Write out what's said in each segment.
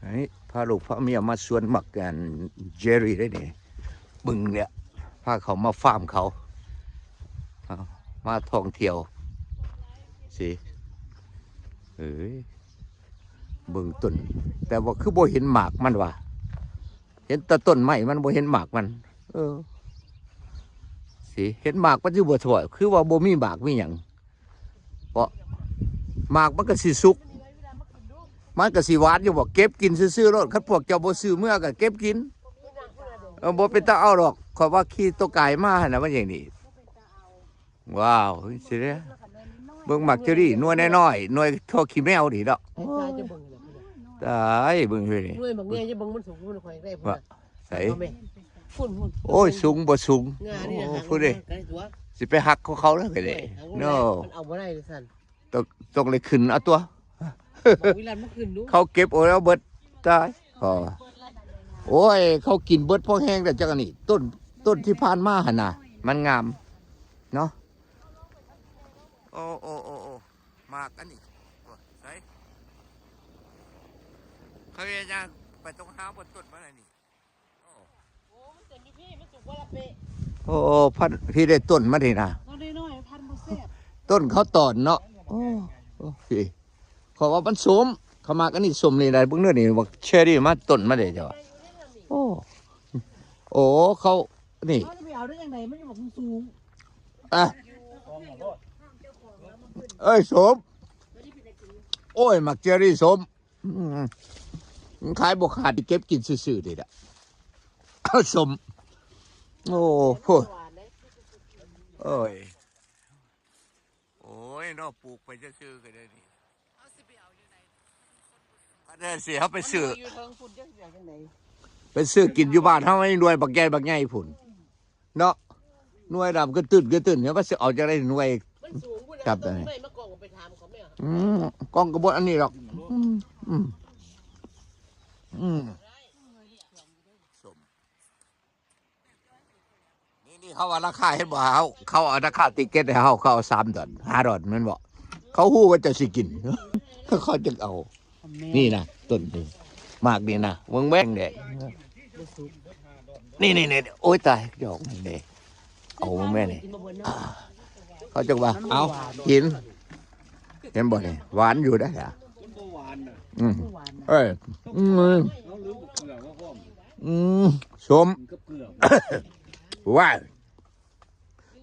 ນີ້ພາລູກພາເມຍມາສວນໝາກອັນເຈຣີໄດ໋ນີ້ ເບິ່ງແລ້ວ ພາເຂົາມາຟາມເຂົາ ເອົາ ມາທ່ອງທ່ຽວຊິ ເອີຍ ເບິ່ງຕົ້ນ ແຕ່ວ່າຄືບໍ່ເຫັນໝາກມັນຫວາ ເຫັນແຕ່ຕົ້ນໄມ້ມັນ ບໍ່ເຫັນໝາກມັນ ເອີ ຊິເຫັນໝາກມັນຢູ່ບໍ່ທົ່ວ ຄືວ່າບໍ່ມີໝາກມີຫຍັງ ເພາະໝາກມັນກໍຊິສຸກ ມັນກໍຊິຫວານຢູ່ບໍ ເກັບກິນຊື່ໆໂລດ ຄັນພວກເຈົ້າບໍ່ຊື້ເມືອກໍເກັບກິນ ເອີ ບໍ່ເປັນຕາເອົາດອກ ຂ້ອຍວ່າຂີ່ຕົວກາຍມາຫັ້ນນະ ມັນຢ່າງນີ້ ວ້າວ ຊິເດ້ ເບິ່ງໝາກເຈຣີໜ່ວຍນ້ອຍໆ ໜ່ວຍທໍ່ຂີ້ແມວນີ້ເນາະ ຕາຍ ເບິ່ງເຮີ້ຍນີ້ ໜ່ວຍບັກໃຫຍ່ ຈະເບິ່ງມັນສູງ ມັນຂ້ອຍໄດ້ພຸ້ນ ວ່າ ນະ ໃສ ເອົາແມ່ ພຸ້ນໆ ໂອ້ຍ ສູງບໍ່ສູງ ງານີ້ນະ ໂອ້ ຫາງ ພຸ້ນເດ້ ງາໄກຕົວ ຊິໄປຫັກຂອງເຂົາເລີຍກໍໄດ້ ໂອ້ຍ ຫາງ ເນາະ ມັນເອົາບໍ່ໄດ້ຊັ້ນ ຕ້ອງ ຕ້ອງໄດ້ຂຶ້ນເອົາຕົວະ ບອກວິລັນມາຂຶ້ນດູ ເຂົາເກັບເອົາແລ້ວເບິດ ຕາຍ ພໍ ໂອ້ຍ ເຂົາກິນເບິດພໍແຮງແລ້ວ ຈັກອັນນີ້ ຕົ້ນ ຕົ້ນທີ່ຜ່ານມາຫັ້ນນະ ມັນງາມເນາະ ໂອ້ ໂອ້ ໂອ້ ໂອ້ ໝາກອັນນີ້ ໃສ ເຂົາເຮັດຫຍັງ ໄປຕ້ອງຫາເບິ່ງຕົ້ນມັນອັນນີ້ ໂອ້ ມັນເຕັມຢູ່ພີ້ ມັນສຸກບໍ່ລະເປະ ໂອ້ ພັນ ພີ້ໄດ້ຕົ້ນມັນນີ້ນະ ຕົ້ນນ້ອຍໆ ພັນບໍ່ແຊບ ຕົ້ນເຂົາຕອນເນາະ ໂອ້ ໂອ້ ພີ້ ເຂົາວ່າມັນສົ້ມ ເຂົາໝາກອັນນີ້ສົ້ມນີ້ໄດ໋ ເບິ່ງເດີນີ້ ບັກເຊີຣີມາຕົ້ນມາເດ້ເຈົ້າ ໂອ້ ໂອ້ ເຂົານີ້ ເຮົາຈະໄປເອົາໄດ້ຈັ່ງໃດ ມັນຢູ່ບັກສູງ ອ່ະ ເອີຍ ສົ້ມ ໂອ້ຍ ໝາກເຊີຣີສົ້ມ ອືມ ມັນຂາຍບໍ່ຂາດ ເກັບກິນຊື່ໆນີ້ລະ ສົ້ມ ໂອ້ ໂພດ ໂອ້ຍ ໂອ້ຍ ເນາະ ປູກໄປຊື່ໆກໍໄດ້ນີ້ ເຮົາຊິໄປເອົາຢູ່ໃນ ອັນນັ້ນຊິ ເຮົາໄປຊື້ ຢູ່ເທິງພຸ້ນ ຈັກຊິເອົາຈັ່ງໃດ ໄປຊື້ກິນຢູ່ບ້ານເຮົາ ໜ່ວຍບັກໃຫຍ່ບັກໃຫຍ່ພຸ້ນ ເນາະ ໜ່ວຍດຳກະຕຶ້ນກະຕຶ້ນ ເຮົາວ່າຊິເອົາຈັ່ງໃດໜ່ວຍ ມັນສູງພຸ້ນນະ ຄັບ ຕົ້ນໄມ້ມາກອງ ໄປຖາມເຂົາແມ່ ອືມ ກອງກະບໍ່ອັນນີ້ດອກ ອືມ ອືມ ອືມ ສົ້ມ ນີ້ ນີ້ ເຂົາວ່າລາຄາ ເຫັນບໍ່ ເຂົາ ເຂົາເອົາລາຄາຕິເກັດໃຫ້ເຮົາ ເຂົາເອົາສາມດອນ ຫ້າດອນແມ່ນບໍ່ ເຂົາຮູ້ວ່າເຈົ້າຊິກິນ ເຂົາຈຶ່ງເອົາ ນີ້ນະ ຕົ້ນນີ້ ໝາກນີ້ນະ ເບິ່ງແມ່ນແດງ ນີ້ໆໆ ໂອ້ຍຕາຍ ດອກນີ້ເດ້ ເອົາແມ່ນີ້ ເຂົາຈັ່ງວ່າ ເອົາ ກິນ ເຫັນບໍ່ນີ້ ຫວານຢູ່ເດ້ ມັນບໍ່ຫວານນະ ອືມ ເອີຍ ອືມ ເອົາລືມເກືອມາພ້ອມ ອືມ ສົ້ມ ມັນກໍເກືອ ວ້າຍ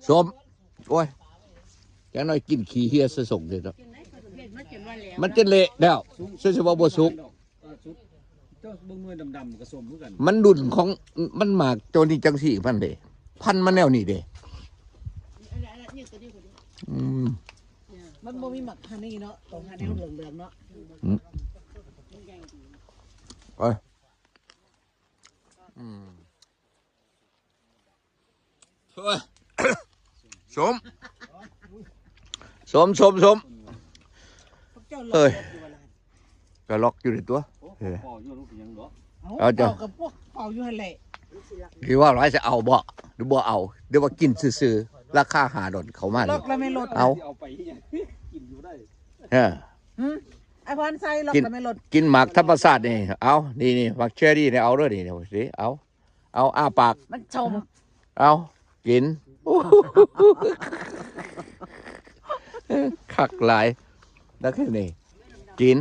ສົ້ມ ໂອ້ຍ ຢ່າງໜ້ອຍກິນຂີ້ເຫື່ອຊະສົງເດເນາະ ມັນຈົນເລະແລ້ວ ສຸກ ສຸກ ເອີ ສຸກ ເຈົ້າເບິ່ງໜ່ວຍດຳໆກໍສົ້ມຄືກັນ ມັນລຸ້ນຂອງ ມັນໝາກໂຕນີ້ຈັ່ງຊີ້ມັນເດ້ ພັນມັນແນວນີ້ເດ້ ອືມ ມັນບໍ່ມີໝາກພັນນີ້ເນາະ ຕົງຫາແນວເຫຼືອງໆເນາະ ອືມ ເອີຍ ອືມ ໂອ້ຍ ສົ້ມ ສົ້ມ ສົ້ມ ສົ້ມ ພວກເຈົ້າລັອກ ເອີຍ ຢູ່ບໍ່ລະ ກະລັອກຢູ່ໃນຕົວ ໂອ້ ເອີ ເຝົ້າຢູ່ ເອົາ ເຈົ້າ ເຝົ້າກັບພວກເຝົ້າຢູ່ຫັ້ນແຫຼະ ຊິເວົ້າຫຼາຍ ຊິເອົາບໍ່ ຫຼືບໍ່ເອົາ ຫຼືວ່າກິນຊື່ໆ ລາຄາຫ້າດອນ ເຂົ້າມາ ລັອກລະແມ່ນລົດ ເອົາ ຊິເອົາໄປເຮັດຫຍັງ ກິນຢູ່ໄດ້ ເອີ ຫື ອ້າຍພອນໄຊ ລັອກລະແມ່ນລົດ ກິນໝາກທຳມະຊາດນີ້ ເອົາ ນີ້ໆ ໝາກເຊີຣີນີ້ ເອົາເດີ ນີ້ ຊິເອົາ ເອົາ ອ້າປາກ ມັນສົ້ມ ເອົາ ກິນ ຄັກຫຼາຍ ແລ້ວຄືນີ້ ກິນ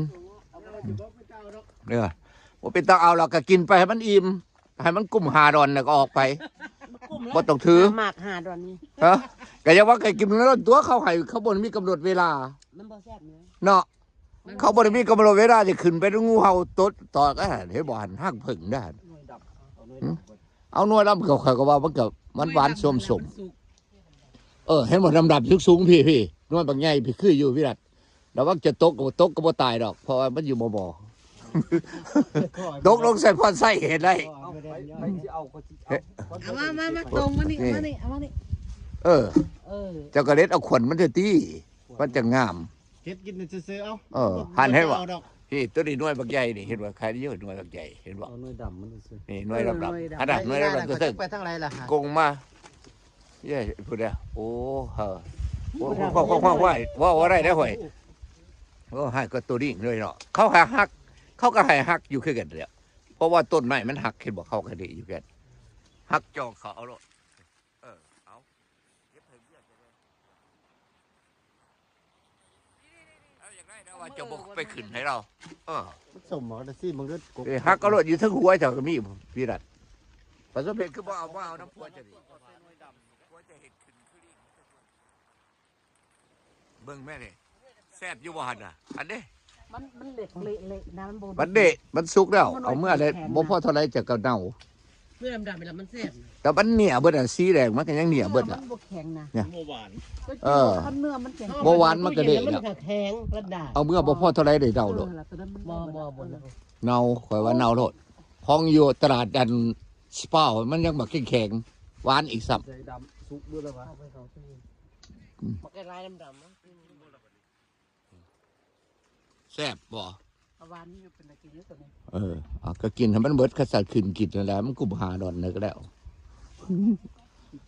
ເອີ ບໍ່ເປັນຕາເອົາ ແລ້ວກໍກິນໄປໃຫ້ມັນອີ່ມ ໃຫ້ມັນກຸ້ມຫ້າດອນ ແລ້ວກໍອອກໄປ ບໍ່ຕ້ອງຖື ໝາກຫ້າດອນນີ້ ຮະ ກໍຢ່າວ່າໃຫ້ກິນໃນລົດຕົວ ເຂົາໃຫ້ ເຂົາບໍ່ໄດ້ມີກຳນົດເວລາ ມັນບໍ່ແຊບເນາະ ເນາະ ເຂົາບໍ່ໄດ້ມີກຳນົດເວລາຈະຂຶ້ນໄປ ງູເຫົ່າຕົດຕອດ ເຫັນບໍ່ຫັ້ນ ຮັກເຜິ້ງເດ້ ເອົາໜ່ວຍດຳ ເຂົາ ຂ້ອຍກໍວ່າມັນກໍ ມັນຫວານສົ້ມໆ ເອີ ເຫັນບໍ່ ດຳໆ ສູງໆ ພີ້ໆ ໜ່ວຍບັກໃຫຍ່ພີ້ ຄືຢູ່ພິລັດ ລະວັງຈະຕົກ ຕົກກໍບໍ່ຕາຍດອກ ເພາະວ່າມັນຢູ່ໝໍ່ໆ ຕົກລົງໃສ່ພອນໄຊເຮັດໄດ້ ເອົາ ໃຜ ໃຜຊິເອົາກໍຊິເອົາ ເອົາມາ ມາ ມາ ຕົງມານີ້ ນີ້ ມານີ້ ເອົາມານີ້ ເອີ ເອີ ເຈົ້າກໍເດັດເອົາຂວັນມັນເທື່ອຕິ ມັນຈັ່ງງາມ ເກັບກິນຊື່ໆ ເອົາ ເອີ ຫັ້ນເຫັນບໍ່ ນີ້ ໂຕນີ້ໜ່ວຍບັກໃຫຍ່ນີ້ ເຫັນບໍ່ ຂາຍຢູ່ໜ່ວຍບັກໃຫຍ່ ເຫັນບໍ່ ເອົາໜ່ວຍດຳມັນຊື່ໆ ນີ້ໜ່ວຍດຳໆ ເອີ ໜ່ວຍດຳ ອັນນັ້ນໜ່ວຍດຳ ເອີ ຕົວເທິງ ໄປທາງໃດລະ ກົງມາ ເອີ ພຸ້ນເດ້ ໂອ້ ເອີ ໂອ້ ເວົ້າ ເວົ້າ ເວົ້າ ເວົ້າ ເວົ້າບໍ່ໄດ້ເດ້ ໂອ້ຍ ໂອ້ ໃຫ້ກໍໂຕນີ້ເລີຍເນາະ ເຂົາຫາຮັກ ເຂົາກໍໃຫ້ຮັກຢູ່ຄືກັນແຫຼະ ເພາະວ່າຕົ້ນໄມ້ມັນຫັກ ເຫັນບໍ່ ເຂົາກໍໄດ້ຢູ່ຄືກັນ ຫັກຈອກເຂົາເອົາໂລດ ເອີ ເອົາ ເກັບໃຫ້ວຽກ ເອົາ ຢາກໄດ້ແລ້ວວ່າເຈົ້າບໍ່ໄປຂຶ້ນໃຫ້ລາວ ເອີ ມັນສົ້ມບໍ່ ໄດ້ຊີມເບິ່ງເດີ ເອີ ຫັກເອົາໂລດ ຢູ່ເທິງຫົວເຈົ້າກໍມີ ພີ່ລັດ ປະສົມເພັດ ຄືບໍ່ເອົາມາເອົານຳຜົວເຈົ້ານີ້ ຜົວເຈົ້າເຮັດຂຶ້ນຄືລີ້ ເບິ່ງແມ່ນີ້ ແຊບຢູ່ບໍ່ຫັ້ນນະ ອັນເດ້ ມັນ ມັນເລະເລະນະ ມັນບໍ່ ມັນເດະ ມັນສຸກແລ້ວ ມັນ ເອົາເມືອໄດ້ ບໍ່ພໍເທົ່າໃດຈະກະເນົ່າ ເນື້ອດຳໆ ແລ້ວມັນແຊບນະ ແຕ່ມັນເໜຽເບິດນະ ສີແດງມັນກໍຍັງເໜຽເບິດລະ ມັນບໍ່ແຂງນະ ເນື້ອມັນບໍ່ຫວານ ເອີ ຄັນເນື້ອມັນແຂງ ບໍ່ຫວານມັນກໍເດະ ມັນກໍແຂງລະດາ ເອົາເມືອບໍ່ພໍເທົ່າໃດໄດ້ເນົ່າໂລດ ບໍ່ ບໍ່ ບໍ່ ເນົ່າ ຂ້ອຍວ່າເນົ່າໂລດ ຂອງຢູ່ຕະຫຼາດອັນສະປາວ ມັນຍັງບັກແຂງໆ ຫວານອີກຊ້ຳ ໃສ່ດຳສຸກເບິດແລ້ວວະ ອືມ ບັກແກລາຍດຳໆ ແຊບບໍ່? ຫວານຢູ່ ເປັນຕາກິນຢູ່ຕົວນີ້ ເອີ ເອົາ ກໍກິນໃຫ້ມັນເບິດ ຄັນສັດຂຶ້ນກິນນັ້ນແຫຼະ ມັນກຸບຫ້າດອນແລ້ວກໍແລ້ວ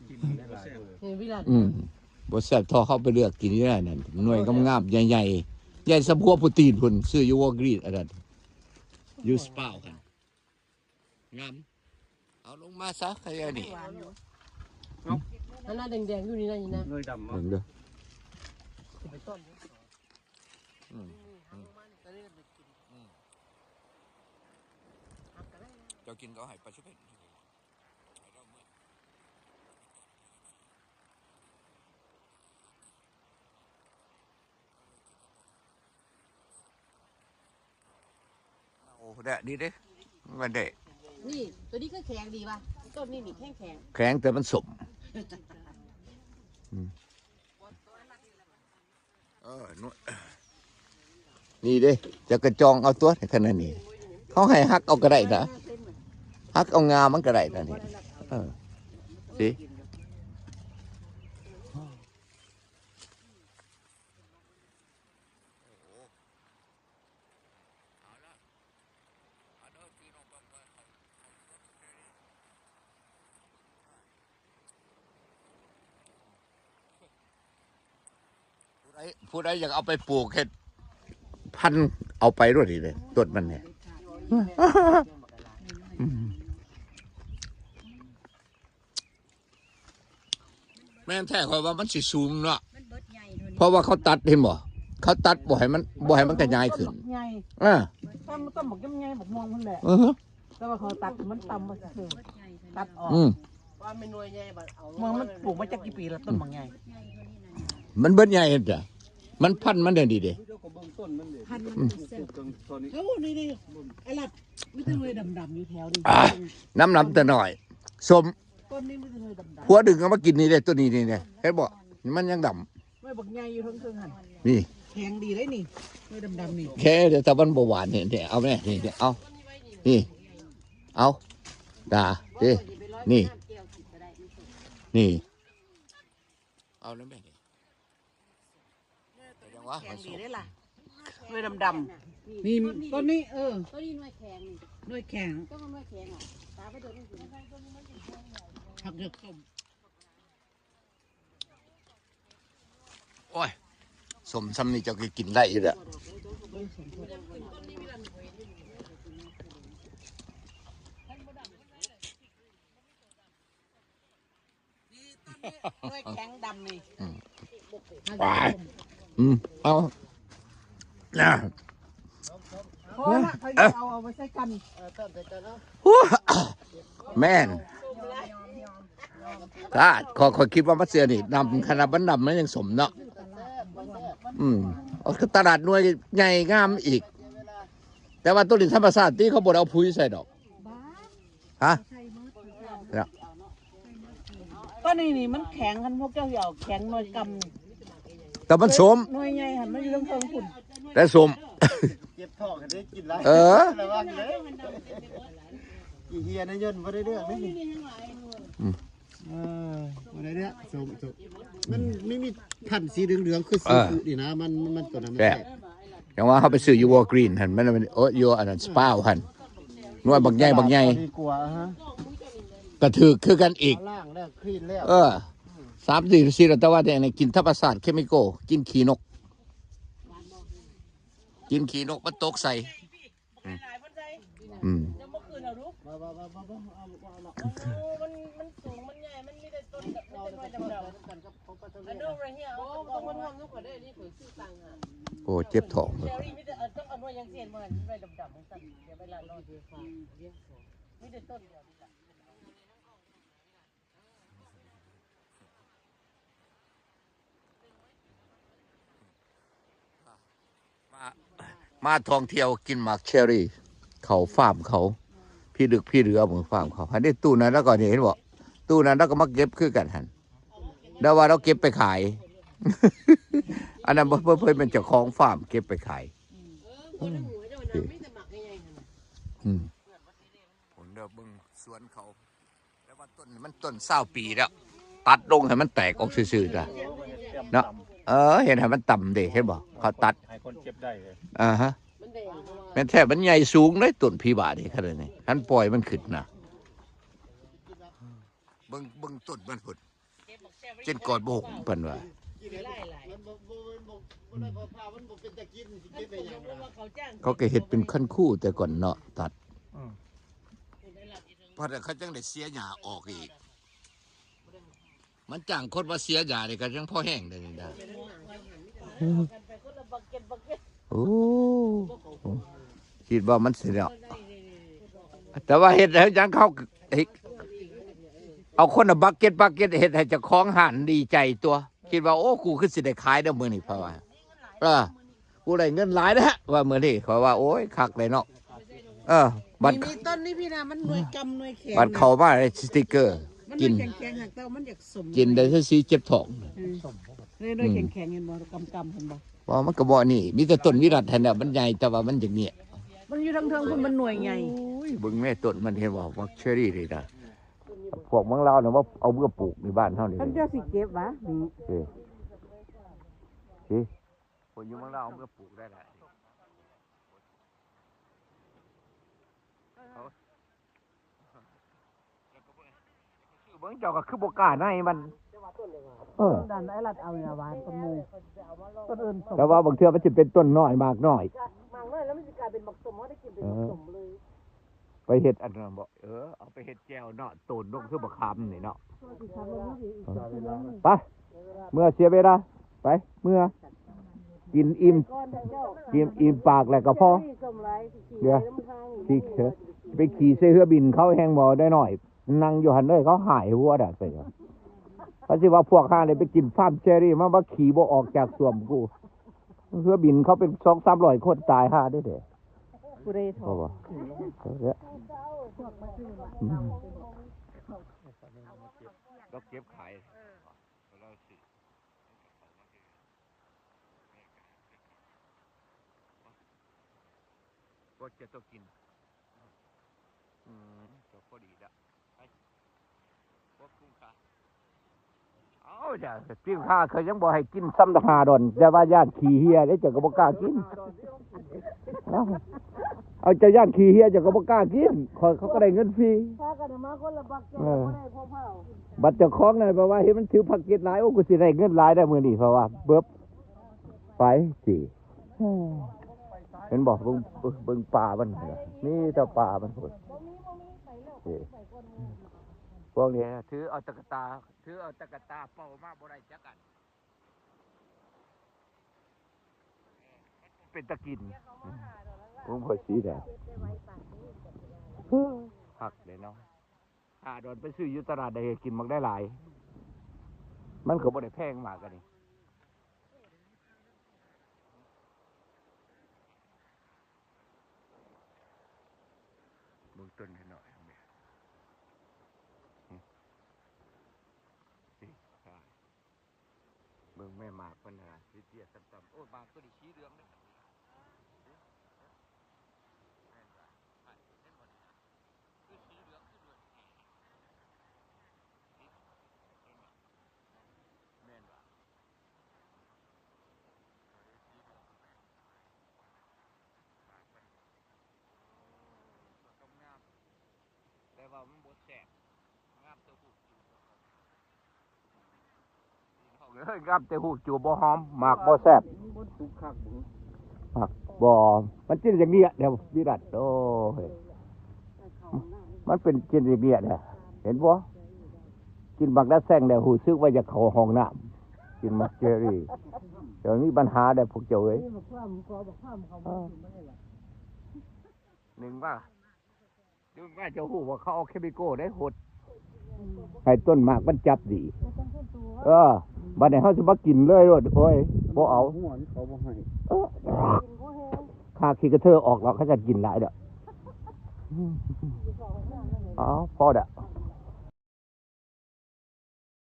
ກິນໄດ້ຫຼາຍ ເອີ ວິລາດ ອືມ ບໍ່ແຊບເທົ່າເຮົາໄປເລືອກກິນຢູ່ນັ້ນ ໜ່ວຍງາມໆ ໃຫຍ່ໆ ໃຫຍ່ສ່ຳຫົວໂປຣຕີນພຸ້ນ ຊື້ຢູ່ວອລກຣີນ ອັນນັ້ນ ຢູ່ສະປາວຫັ້ນ ງາມ ເອົາລົງມາຊະ ຂະຍາຍນີ້ ຫວານຢູ່ ເອົາ ອັນນັ້ນແດງໆ ຢູ່ນີ້ນະ ນີ້ນະ ໜ່ວຍດຳ ເບິ່ງເດີ ຊິໄປຕ້ອນ ອືມ ອືມ ເຈົ້າກິນກໍເອົາໃຫ້ປາຊຸເພັນ ໂອ້ ແດະດີເດ້ ມັນແດະ ນີ້ ຕົວນີ້ຄືແຂງດີວ່າ ຕົ້ນນີ້ນີ້ແຂງໆ ແຂງແຕ່ມັນສົ້ມ ອືມ ເອີ ໜ່ວຍ ນີ້ເດ້ ຈະກະຈອງເອົາຕົວ ຂະໜາດນີ້ ເຂົາໃຫ້ຫັກເອົາກໍໄດ້ນະ ຫັກເອົາງາມັນກໍໄດ້ນະນີ້ ເອີ ຊິ ຜູ້ໃດ ຜູ້ໃດຢາກເອົາໄປປູກເຮັດພັນ ເອົາໄປໂລດນີ້ເດ້ ຕົ້ນມັນນີ້ ອືມ ແມ່ນແທ້ ຂ້ອຍວ່າມັນຊິສູງເນາະ ມັນເບິດໃຫຍ່ໂດນ ເພາະວ່າເຂົາຕັດ ເຫັນບໍ່ ເຂົາຕັດບໍ່ໃຫ້ມັນ ບໍ່ໃຫ້ມັນຂະຫຍາຍຂຶ້ນ ໃຫຍ່ ເອີ ຕ້ອງ ຕ້ອງບັກໃຫຍ່ ບັກມ່ວງພຸ້ນແຫຼະ ເອີ ແຕ່ວ່າເຂົາຕັດມັນຕ່ຳ ມັນຄືຕັດອອກ ອືມ ວ່າແມ່ນໜ່ວຍໃຫຍ່ບັດເອົາ ເມືອງມັນປູກມາຈັກກີ່ປີແລ້ວ ຕົ້ນບັກໃຫຍ່ ມັນເບິດໃຫຍ່ຫັ້ນຈ້ະ ມັນພັນມັນໄດ້ດີເດ້ ພັນມັນແຊບ ອືມ ເອີ ນີ້ໆ ໄອ້ລັດ ມີແຕ່ໜ່ວຍດຳໆ ຢູ່ແຖວນີ້ ອ່າ ນ້ຳ ນ້ຳແຕ່ນ້ອຍ ສົ້ມ ຕົ້ນນີ້ມີແຕ່ໜ່ວຍດຳໆ ຜົວດຶງເອົາມາກິນນີ້ເດ້ ຕົ້ນນີ້ນີ້ເດ້ ເຫັນບໍ່ ມັນຍັງດຳ ໜ່ວຍບັກໃຫຍ່ຢູ່ເທິງໆຫັ້ນ ນີ້ ແຂງດີເດ້ນີ້ ໜ່ວຍດຳໆນີ້ ແຂງ ແຕ່ມັນບໍ່ຫວານນີ້ ເອົາແມ່ ນີ້ ເອົາ ນີ້ ເອົາ ດາ ເດ້ ນີ້ ນີ້ ເອົາແລ້ວແມ່ນີ້ ແຂງດີເດ້ລະ ໜ່ວຍດຳໆ ນີ້ ຕົ້ນນີ້ ເອີ ຕົ້ນນີ້ໜ່ວຍແຂງນີ້ ໜ່ວຍແຂງ ຕ້ອງເອົາໜ່ວຍແຂງອອກ ຕາໄປໂດນມັນກິນ ຜັກເຫຼືອກສົ້ມ ໂອ້ຍ ສົ້ມຊ່ຳນີ້ເຈົ້າກໍກິນໄດ້ຢູ່ແຫຼະ ໜ່ວຍແຂງດຳນີ້ ອືມ ວ້າຍ ອືມ ເອົາ ນະ ພໍລະ ຂ້ອຍເອົາ ເອົາໄປໃສ່ກັນ ແມ່ນ ຕາ ຂ້ອຍ ຂ້ອຍຄິດວ່າມັນຊິອັນນີ້ ດຳ ຂະໜາດມັນດຳມັນຍັງສົ້ມເນາະ ອືມ ເອົາ ຕະຫຼາດໜ່ວຍໃຫຍ່ງາມອີກ ແຕ່ວ່າໂຕນີ້ທຳມະຊາດຕິ ເຂົາບໍ່ໄດ້ເອົາປຸຍໃສ່ດອກ ຮະ ໂຕນີ້ນີ້ມັນແຂງ ຄັນພວກເຈົ້າຊິເອົາແຂງໜ່ວຍກ່ຳ ແຕ່ມັນສົ້ມ ໜ່ວຍໃຫຍ່ຫັ້ນມັນຢູ່ເທິງໆພຸ້ນ ແຕ່ສົ້ມ ເຈັບທ້ອງກໍໄດ້ກິນຫຼາຍ ເອີ ລະວັງເດີ ຂີ້ເຫຍນະຍົນບໍ່ໄດ້ເລື່ອງເດ້ນີ້ ອືມ ເອີ ບໍ່ໄດ້ເລື່ອງ ສົ້ມໆ ມັນມີ ມີພັນສີເຫຼືອງໆ ຄື ເອີ ສີຄຸນີ້ນະ ມັນ ມັນ ຕົວນັ້ນມັນແຊບ ແຊບ ຈັ່ງວ່າເຮົາໄປຊື້ຢູ່ວອລກຣີນຫັ້ນ ມັນ ເອີ ຢູ່ອັນນັ້ນ ສະປາວຫັ້ນ ໜ່ວຍບັກໃຫຍ່ ບັກໃຫຍ່ ດີກວ່າ ອະຮະ ກໍຖືກຄືກັນອີກ ລ້າງແລ້ວ ຄລີນແລ້ວ ເອີ ສາມສີ່ ສີ່ ແຕ່ວ່າແຕ່ນີ້ກິນທຳມະຊາດ ເຄມີໂກ ກິນຂີ້ນົກ ກິນຂີ້ນົກມັນຕົກໃສ່ ອືມ ເຈົ້າບໍ່ຄືນເອົາລູກ ມາ ມາ ມາ ມາ ເອົາ ເອົາ ເອົາ ໂອ້ ມັນ ມັນສູງ ມັນໃຫຍ່ ມັນມີແຕ່ຕົ້ນ ມີແຕ່ໜ່ວຍດຳໆ ອັນນັ້ນລະເຮຍ ເອົາຕົນອອກມາ ໂອ້ ເຈັບທ້ອງ ເຊີຣີມີແຕ່ ເອີ ຕ້ອງເອົາໜ່ວຍຢ່າງເຊັ່ນ ໜ່ວຍດຳໆ ຈັ່ງຊັ້ນ ດຽວໄປລາດໜ່ອຍ ມີແຕ່ຕົ້ນດຽວນີ້ລະ. ມາ ມາທ່ອງທ່ຽວກິນໝາກເຊີຣີ ເຂົາຟາມເຂົາ ພີລຶກພີເຫຼືອເບິ່ງຟາມເຂົາ ຫັ້ນເດ້ ຕູ້ນັ້ນລະກໍນີ້ ເຫັນບໍ່ ຕູ້ນັ້ນລະກໍມາເກັບຄືກັນຫັ້ນ ລະວ່າລາວເກັບໄປຂາຍ ອັນນັ້ນບໍ່ ເພິ່ນ ເພິ່ນແມ່ນເຈົ້າຂອງຟາມເກັບໄປຂາຍ ອືມ ພຸ້ນເດີ ເບິ່ງສວນເຂົາ ແຕ່ວ່າຕົ້ນນີ້ມັນຕົ້ນຊາວປີແລ້ວ ຕັດລົງໃຫ້ມັນແຕກອອກຊື່ໆ ເນາະ ເອີ ເຮັດໃຫ້ມັນຕ່ຳເດ້ ເຫັນບໍ່ ເຂົາຕັດ ໃຫ້ຄົນເກັບໄດ້ເລີຍ ອາຮະ ແມ່ນແທ້ ມັນໃຫຍ່ສູງເດ້ ຕົ້ນພີບານີ້ ຄັນນີ້ ຄັນປ່ອຍມັນຂຶ້ນນະ ເບິ່ງ ເບິ່ງຕົ້ນມັນພຸ້ນ ເຈັນກອດບໍ່ຫົກ ເພິ່ນວ່າ ເຂົາກໍເຮັດເປັນຄັນຄູແຕ່ກ່ອນເນາະ ຕັດ ອືມ ເພາະນັ້ນເຂົາຈັ່ງໄດ້ເສຍຫຍ້າອອກອີກ ມັນຈ້າງຄົນມາເສຍຫຍ້ານີ້ກໍຍັງພໍແຮງໄດ້ນີ້ນະ ໂອ້ ຄິດວ່າມັນຊິແລ້ວ ແຕ່ວ່າເຮັດໃຫ້ຫຍັງເຂົາ ເຮັດ ເອົາຄົນລະບັກເກັດ ບັກເກັດ ເຮັດໃຫ້ເຈົ້າຂອງຮ້ານດີໃຈຕົວະ ຄິດວ່າ ໂອ້ ກູຄືຊິໄດ້ຂາຍເດີ້ມື້ນີ້ ເພາະວ່າ ເອີ ກູໄດ້ເງິນຫຼາຍແລ້ວວ່າມື້ນີ້ ຂ້ອຍວ່າ ໂອ້ຍ ຄັກເລີຍເນາະ ເອີ ບັດ ມີຕົ້ນນີ້ພີ່ນະ ມັນໜ່ວຍກຳໜ່ວຍແຂງ ບັດເຂົ້າມາໄດ້ສະຕິກເກີ ມັນໜ່ວຍແຂງໆ ຫາກແຕ່ວ່າມັນຢາກສົ້ມ ກິນໄດ້ຊື່ໆ ເຈັບທ້ອງ ເອີ ໜ່ວຍແຂງໆ ເຫັນບໍ່ ກຳໆ ເຫັນບໍ່ ວ່າມັນກໍບໍ່ນີ້ ມີແຕ່ຕົ້ນວິລັດຫັ້ນແຫຼະ ມັນໃຫຍ່ ແຕ່ວ່າມັນຢາກເງຍ ມັນຢູ່ທາງເທິງພຸ້ນ ມັນໜ່ວຍໃຫຍ່ ໂອ້ຍ ເບິ່ງແມ້ຕົ້ນມັນ ເຫັນບໍ່ ໝາກເຊີຣີນີ້ນະ ພວກເມືອງລາວນະ ວ່າເອົາເມືອປູກໃນບ້ານເຮົານີ້ ເຂົາເຈົ້າຊິເກັບຫວາ ນີ້ ເອີ ນີ້ ຄົນຢູ່ເມືອງລາວເອົາເມືອປູກໄດ້ຫຼາຍ ເອົາ ເບິ່ງເຈົ້າກໍຄືບໍ່ກ້າໃນມັນ ເອີ ຕົ້ນນັ້ນໄອ້ລັດເອົານີ້ຫວານກວ່າໝູ່ ຕົ້ນອື່ນສົ້ມ ແຕ່ວ່າບາງເທື່ອມັນຊິເປັນຕົ້ນນ້ອຍ ໝາກນ້ອຍ ໝາກນ້ອຍແລ້ວມັນຊິກາຍເປັນໝາກສົ້ມ ເຮົາໄດ້ກິນເປັນໝາກສົ້ມເລີຍ ໄປເຮັດອັນນັ້ນບໍ່ ເອີ ເອົາໄປເຮັດແຈ່ວເນາະ ໂຕນລົງຄືບັກຂາມນີ້ເນາະ ໄປ ເມືອເສຍເວລາ ໄປ ເມືອ ກິນອີ່ມ ກິນອີ່ມປາກແລ້ວກໍພໍ ດຽວ ຊິໄປຂີ່ໃສ່ເຮືອບິນເຂົາແຮ່ງບໍ່ໄດ້ໜ້ອຍ ນັ່ງຢູ່ຫັ້ນເລີຍ ເຂົາຫາຍຫົວດາກໄປ ເຂົາຊິວ່າພວກຫາໄດ້ໄປກິນຟາມເຊີຣີ ມາ ມາຂີ່ບໍ່ອອກຈາກສ້ວມກູ ເຮືອບິນເຂົາເປັນສອງສາມຮ້ອຍຄົນ ຕາຍຫາເດ້ ຜູ້ໃດຖອກ ເອົາບໍ່ ເອົາແລ້ວ ອືມ ລາວເກັບຂາຍ ເອີ ລາວຊິ ບໍ່ຈະຕ້ອງກິນ ອືມ ກໍພໍດີລະ ໄປ ບໍ່ຄຸ້ມຄ່າ ເອົາ ຈ້າ ປີ້ງຂ້າເຂົາຍັງບໍ່ໃຫ້ກິນຊ້ຳຫ້າດອນ ແຕ່ວ່າຢ້ານຂີ້ເຫຍເດ້ ເຈົ້າກໍບໍ່ກ້າກິນ ເອົາ ເອົາ ເຈົ້າຢ້ານຂີ້ເຫຍ ເຈົ້າກໍບໍ່ກ້າກິນ ຂ້ອຍ ເຂົາກໍໄດ້ເງິນຟຣີ ພາກັນມາຄົນລະບັກ ເຈົ້າກໍບໍ່ໄດ້ພໍເຜົາ ບັດເຈົ້າຂອງນັ້ນ ແບບວ່າເຫັນມັນຖືພັກເກັດຫຼາຍ ໂອ້ ກູຊິໄດ້ເງິນຫຼາຍແລ້ວມື້ນີ້ ເພາະວ່າເບິບ ໄປຊິ ເຫັນບໍ່ ເບິ່ງ ເບິ່ງປາມັນ ມີແຕ່ປາມັນພຸ້ນ ນີ້ ພວກນີ້ຖືເອົາຕະກະຕາ ຖືເອົາຕະກະຕາເປົ່າມາບໍ່ໄດ້ຈັກອັນ ເປັນຕາກິນ ເບິ່ງຂ້ອຍສີແດງ ຄັກເດ້ເນາະ ຫ້າດອນໄປຊື້ຢູ່ຕະຫຼາດໄດ້ກິນບັກໄດ້ຫຼາຍ ມັນກໍບໍ່ໄດ້ແພງມາກອັນນີ້ ເບິ່ງຕົ້ນໃຫ້ໜ້ອຍ ເບິ່ງແມ່ໝາກມັນຫັ້ນນະ ເຕ້ຍໆ ຕ່ຳໆ ໂອ້ ໝາກຕົວນີ້ສີເຫຼືອງເດ້ ແມ່ນບໍ່ ເຫັນບໍ່ນີ້ນະ ຄືສີເຫຼືອງຄືເລືອດ ເຫັນບໍ່ ແມ່ນບໍ່ ເອີ ສີເຫຼືອງ ໝາກມັນ ງາມ ແຕ່ວ່າມັນບໍ່ແຊບ ງາມແຕ່ຮູບຈູບ ພີ່ນ້ອງເອີຍ ງາມແຕ່ຮູບຈູບ ບໍ່ຫອມ ໝາກບໍ່ແຊບ ມັນບໍ່ສຸກຄັກບໍ? ພັກ ບໍ່ ມັນເປັນຢ່າງນີ້ແຫຼະ ວິລັດ ໂອ້ຍ ມັນເປັນເຊັ່ນຢ່າງນີ້ແຫຼະ ເຫັນບໍ່? ກິນບັກນາແຊງແລ້ວຮູ້ສຶກວ່າຢາກເຂົ້າຫ້ອງນ້ຳ ກິນໝາກເຈຣີ ດຽວມີບັນຫາແລ້ວພວກເຈົ້າເອີຍ. ໜຶ່ງວ່າ ດຶງມາ ເຈົ້າຮູ້ວ່າເຂົາເອົາເຄມີໂກໄດ້ຫົດ ໃຫ້ຕົ້ນໝາກມັນຈັບດີ. ເອີ ບັດນີ້ເຮົາຊິມາກິນເລີຍໂລດ ໂອ້ຍ ບໍ່ເອົາ ຫົວນີ້ເຂົາບໍ່ໃຫ້ ເອີ ຄາກຂີ້ກະເທີອອກດອກ ເຂົາຈະກິນຫຼາຍດອກ. ເອົາ ພໍດະ.